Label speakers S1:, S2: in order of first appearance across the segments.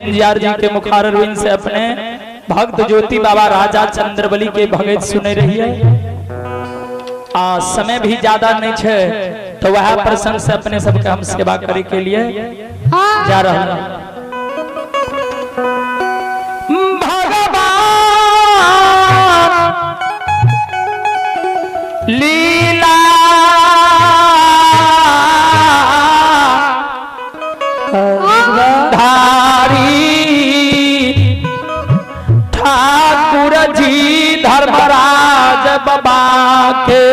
S1: जी के मुखारविंद से अपने भक्त ज्योति बाबा राजा चंद्रबली के भगत सुने रहिए। आ समय भी ज्यादा नहीं छे तो वह प्रसंग से अपने सबके हम सेवा करे के लिए जा रहा हैं। भगवान लीला धारी ठाकुर जी धर्मराज बाबा के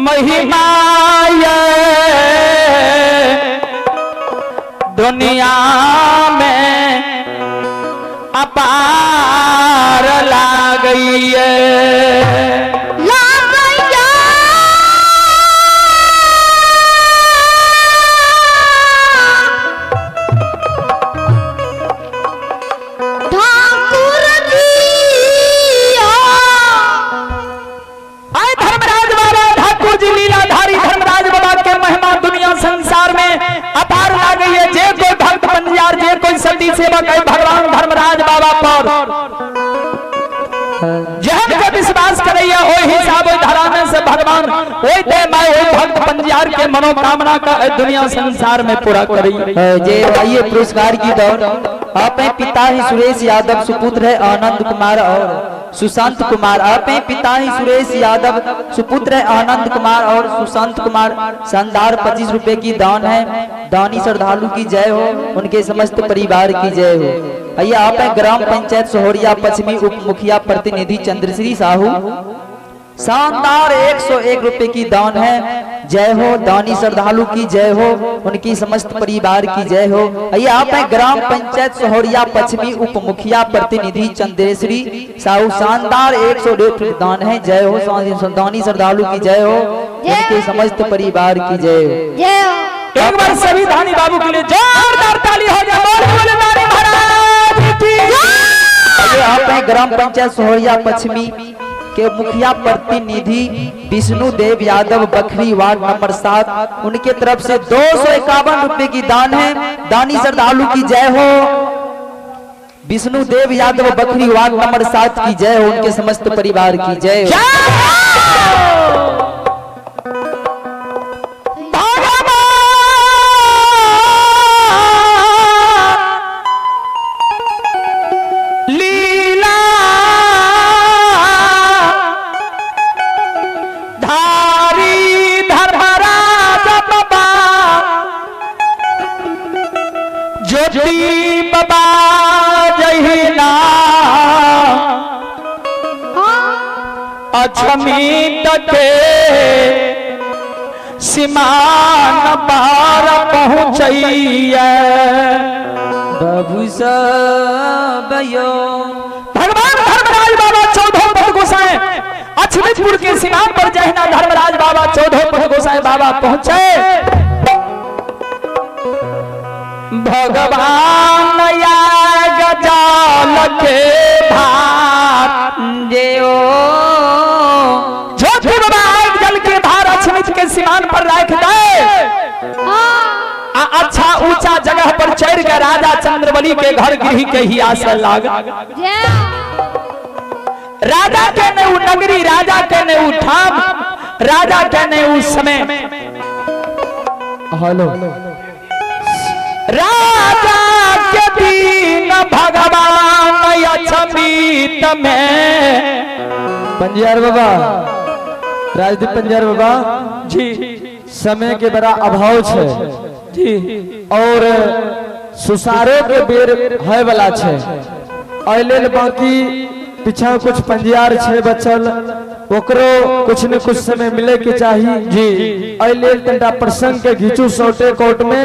S1: महिमा ये दुनिया में अपार ला गई है। आए धर्मराज बाबा ठाकुर जी लीलाधारी धर्मराज बाबा के महिमा दुनिया संसार में अपार ला गई है। जे कोई भक्त पंजार जे कोई सती सेवक है भगवान धर्मराज बाबा पर जहन के विश्वास करैया ओहि हिसाब ओहि धारा में से भगवान ओहि दे my ओहि भक्त पंजार के मनोकामना का ए दुनिया संसार में पूरा करैया।
S2: जे आइए पुरस्कार की दौड़। आप हैं पिता ही सुरेश यादव, सुपुत्र है आनंद कुमार और सुशांत कुमार। आप हैं पिता ही सुरेश यादव, सुपुत्र है आनंद कुमार और सुशांत कुमार। शानदार 25 रुपए की दान है। दानी श्रद्धालु की जय हो, उनके समस्त परिवार की जय हो। आइए आप हैं ग्राम पंचायत सोहरिया पश्चिमी उप मुखिया प्रतिनिधि चंद्रश्री साहू। शानदार 101 रुपए की दान है। जय हो दानी श्रद्धालु की जय हो, उनकी समस्त परिवार की जय हो। आइए आप हैं ग्राम पंचायत सोहरिया पश्चिमी उप मुखिया प्रतिनिधि चंद्रेश्वरी साहू। शानदार 101 दान है। जय हो दानी श्रद्धालु की जय हो, उनके समस्त परिवार की जय हो।
S3: जय हो।
S1: एक बार सभी धानी बाबू के लिए जोरदार ताली हो जाए। बोल बोले दानी महाराज की।
S2: आइए आप हैं ग्राम पंचायत सोहरिया पश्चिमी के मुखिया प्रतिनिधि विष्णु देव यादव बखरी वार्ड नंबर 7, उनके तरफ से 251 रुपए की दान है। दानी श्रद्धालु की जय हो। विष्णु देव यादव बखरी वार्ड नंबर 7 की जय हो, उनके समस्त परिवार की जय हो।
S1: भगवान लीला धारी धर्मराज बाबा ज्योति बाबा जहिना अछमीत के सीमान पार पहुँचैया।
S2: बाबू सब यो
S1: भगवान धर्मराज बाबा चौदह पद गोसाई अछमितपुर के सीमान पर जहिना धर्मराज बाबा चौदह पद गोसाई बाबा पहुंचे। भगवान याग जाल के भार
S2: जय हो।
S1: ज्योति बाबा आग जल के धार अछमित के सीमान पर रख दे आ अच्छा ऊंचा जगह पर चढ़ के राजा चंद्रबली के घर गृह के ही आशा लाग।
S3: जय
S1: राजा के ने उ नगरी, राजा के ने उ ठाम, राजा के ने उ समय।
S2: हेलो
S1: राजा के दीन भगवान अछमीत में
S4: पंजियार बाबा राजदीप पंजियार बाबा
S1: जी
S4: समय के बड़ा अभाव छे
S1: जी
S4: और सुसारो के बेर है वाला छे। एहि लेल बाकी पीछा कुछ पंजियार छे बचल, ओकरो कुछ न कुछ समय मिले के चाही
S1: जी।
S4: एहि लेल तनिटा प्रसंग के घीचू सौटे कोट में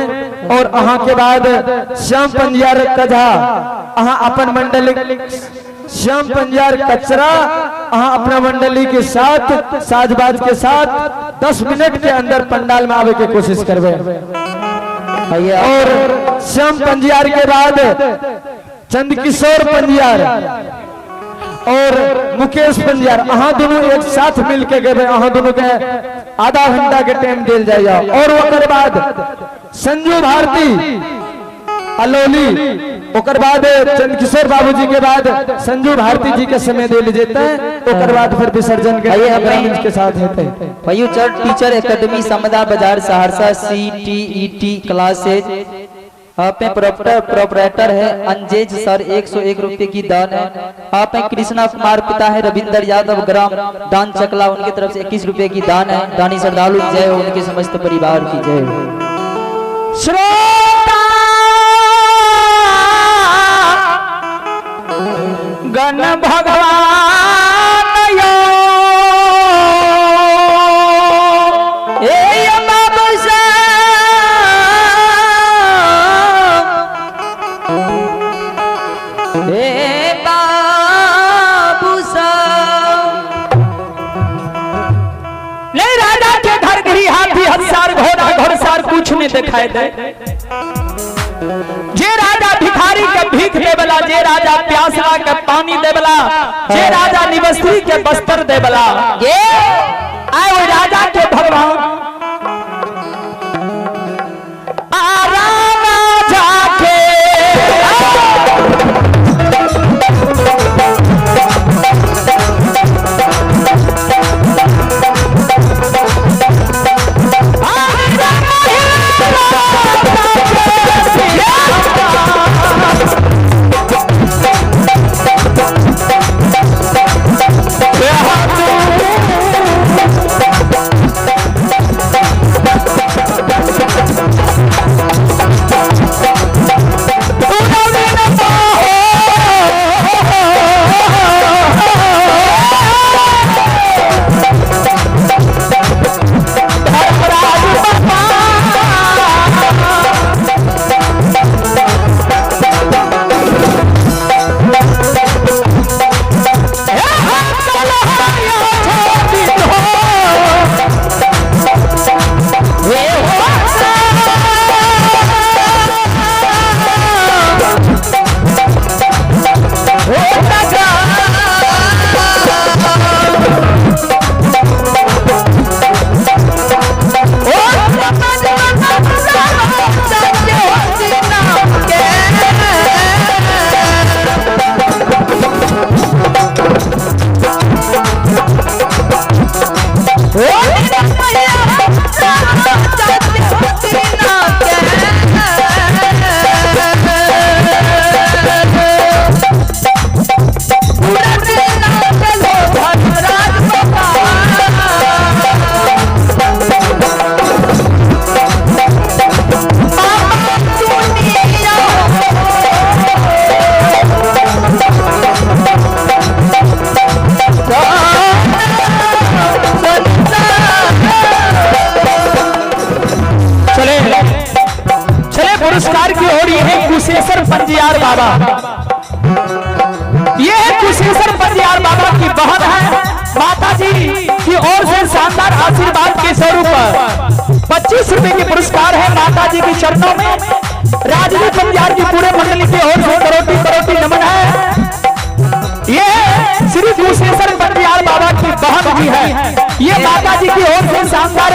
S4: और अहाँ के बाद श्याम पंजियार कझा अहाँ अपन मंडली श्याम पंजियार कचरा अहाँ अपना मंडली के साथ साजबाज के साथ 10 मिनट के अंदर पंडाल में आवे के कोशिश करबे।
S2: आइए
S4: और श्याम पंजियार के बाद चंद किशोर पंजियार और मुकेश पंजियार अहाँ दोनों एक साथ मिल के गेबे। अहाँ दोनों के आधा घंटा के टाइम दिल जाइए और ओकर बाद संजू भारती अलौली, ओकर बाद चंद्रकिशोर बाबूजी के बाद संजू भारती जी के समय देल जेते, ओकर बाद फिर विसर्जन के
S2: आइए अपने-
S4: ग्रामीण के साथ हेतै।
S2: फ्यूचर टीचर एकेडमी समदा बाजार सहरसा CTET classes आप में प्रोपराइटर है अंजेज सर 101 रुपए की दान है। आप में कृष्णा कुमार पिता है रविंदर यादव ग्राम दान चकला, उनकी तरफ से 21 रुपए की दान है। दानी श्रद्धालु की जय हो, उनके समस्त परिवार की जय हो।
S1: श्रोता गण भगवान यो
S2: ए बाबू साहब, ए बाबू साहब,
S1: नहीं राजा के घर घरी हाथी हसार घोड़ा घोड़सार कुछ नहीं दिखाई दे। जे राजा भिखारी के भीख देवला, जे राजा प्यासला के पानी देवला, जे राजा निवस्त्री के बस्तर देवला,
S2: ये
S1: आए वो राजा के भगवान आराम जाके चले चले पुरस्कार की ओर। ये है कुशेश्वर पंजियार बाबा, ये है कुशेश्वर पंजियार बाबा की बहन है। माता जी की ओर से शानदार आशीर्वाद के स्वरूप 25 रुपए के पुरस्कार है माता जी के चरणों में। राजवी पंजियार की पूरे मंडली की ओर से करोटी करोटी नमन है। ये श्री कुशेश्वर पंजियार बाबा की बहन जी है। ये माता जी की ओर से शानदार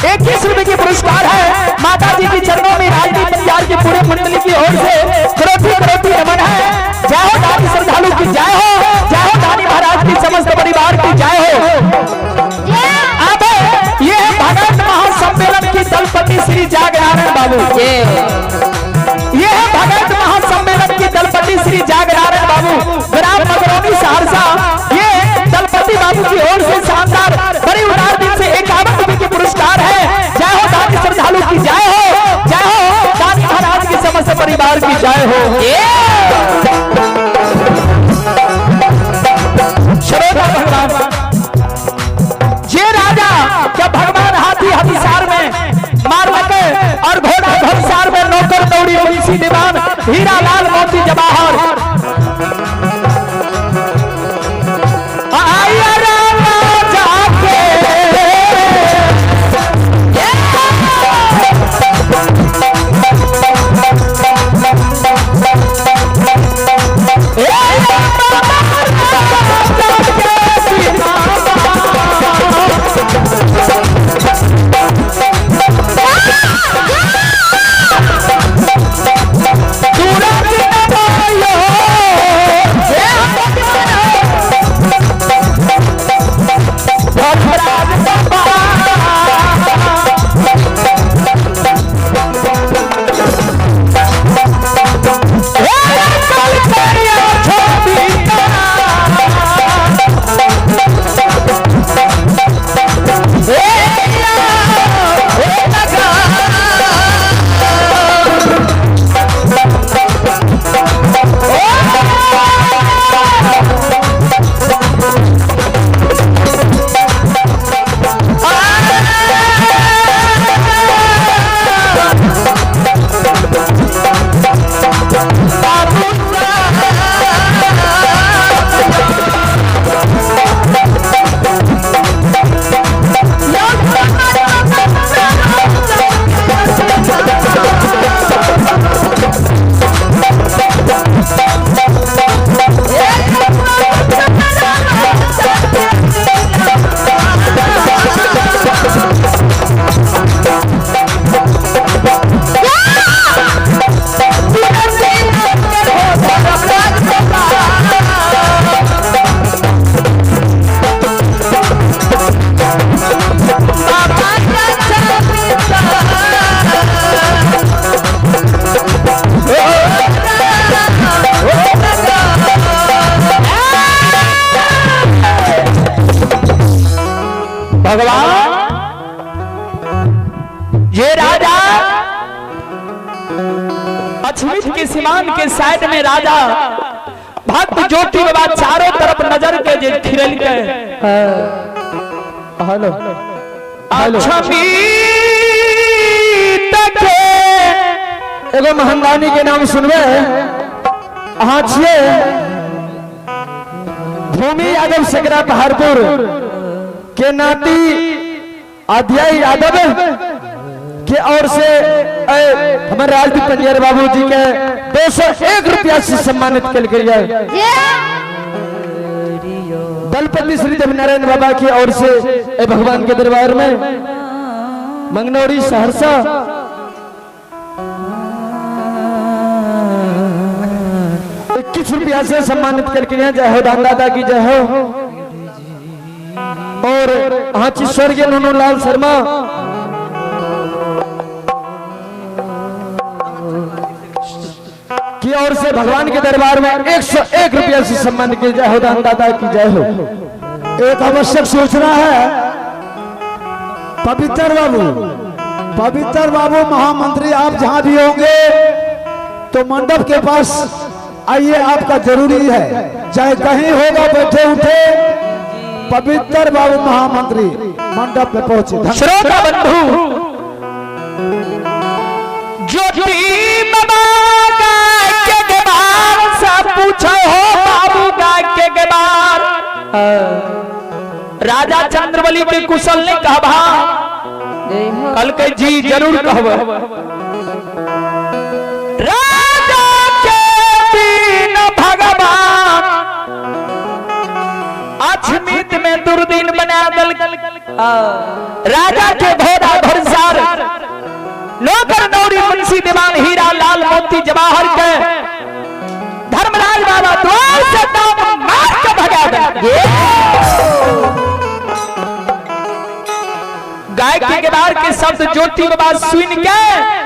S1: 21 रुपए के पुरस्कार है माता जी के चरणों में। राजनीति पंजियार के पूरे मंडली की ओर से करोटी करोटी नमन है। जय हो दानी श्रद्धालु की जय हो, जय हो दानी महाराज की समस्त परिवार की जय हो। अब ये है भगत महासम्मेलन की दलपति श्री जागनारायण बाबू। ये है भगत महासम्मेलन की दलपति श्री जागनारायण बाबू, ग्राम मगरौनी सहरसा। ये दलपति बाबू की ओर से शानदार बड़ी उदार दिल से 51 रुपए के पुरस्कार है। जय हो दानी श्रद्धालु की जय हो, जय हो दानी महाराज की समस्त परिवार की जय हो। श्रोता भगवान, जे राजा क्या भगवान हाथी हथिसार में मार लगे और घोड़ा घोड़सार में नौकर दौड़ी मुंशी दीवान हीरा लाल मोती जवाहर आया राजा के ए जे राजा अछमित के सीमान के साइड में राजा भक्त ज्योति बाबा चारों तरफ नजर के जे खिरल के
S4: हेलो
S1: अछमित के
S4: एगो महंगानी के नाम सुनबे अहाँ छियै भूमि यादव सकरा पहाड़पुर के नाती अध्याय यादव के ओर से हमारे राजदीप पंजियर बाबू जी के 201 रुपया से सम्मानित कल गया दलपति श्री देवनारायण बाबा की ओर से ए भगवान के दरबार में मंगनौरी सहरसा 21 रुपया से सम्मानित करके हैं। जय हो दान दादा की जय हो। और हाँची स्वर्गीय नूनू लाल शर्मा की ओर से भगवान के दरबार में 101 रुपया से सम्मानित किया। जय हो दान दादा की जय हो।
S3: एक आवश्यक सूचना है, पवित्र बाबू, पवित्र बाबू महामंत्री आप जहां भी होंगे तो मंडप के पास आइए, आपका जरूरी है। चाहे कहीं होगा बैठे उठे, पवित्र बाबू महामंत्री मंडप पे पहुंचे।
S1: श्रोता बंधु ज्योति बाबा के गबार से पूछो हो बाबू का के गबार। राजा चंद्रबली के कुशल नहीं कहबा, कल के जी जरूर कहब। राजा के दीन भगवान अछमित में दुर्दिन बना दल। राजा के घोड़ा घोड़सार नौकर नौरी मुंशी दीवान हीरा लाल मोती जवाहर के धर्मराज बाबा द्वार से दाम मार के भगा दे। गाय के गबार के शब्द ज्योति बाबा सुन के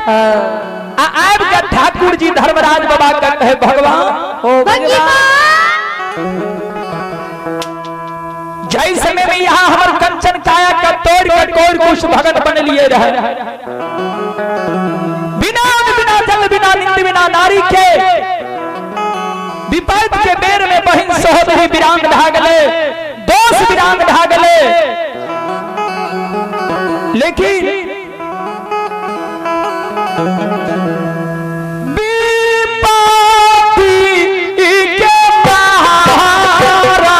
S1: आ आब के ठाकुर जी धर्मराज बाबा का कहे भगवान
S2: ओ भगवान,
S1: जय समय में यहाँ हमर कंचन काया का तोड़ के कोर कुछ भगत बन लिए रहे, बिना अन्न, बिना जल बिना निंद बिना नारी के विपद के बेर में बहिन सहोदरी विराम भागले, दोष विराम भागले, लेकिन विपत्ति के पहाड़ा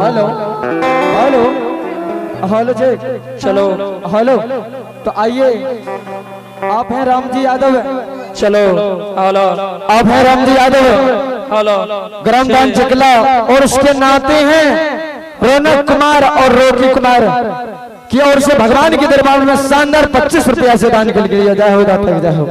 S4: हेलो हेलो हेलो जी,
S1: चलो
S4: हेलो। तो आइए, आप हैं रामजी यादव।
S1: चलो हेलो।
S4: आप हैं रामजी यादव,
S1: हेलो।
S4: ग्रामदान चकला, और उसके नाते हैं रौनक कुमार और रोकी कुमार की ओर से भगवान के दरबार में शानदार 25 रुपया से दान के लिए। जय हो दाता, जय हो।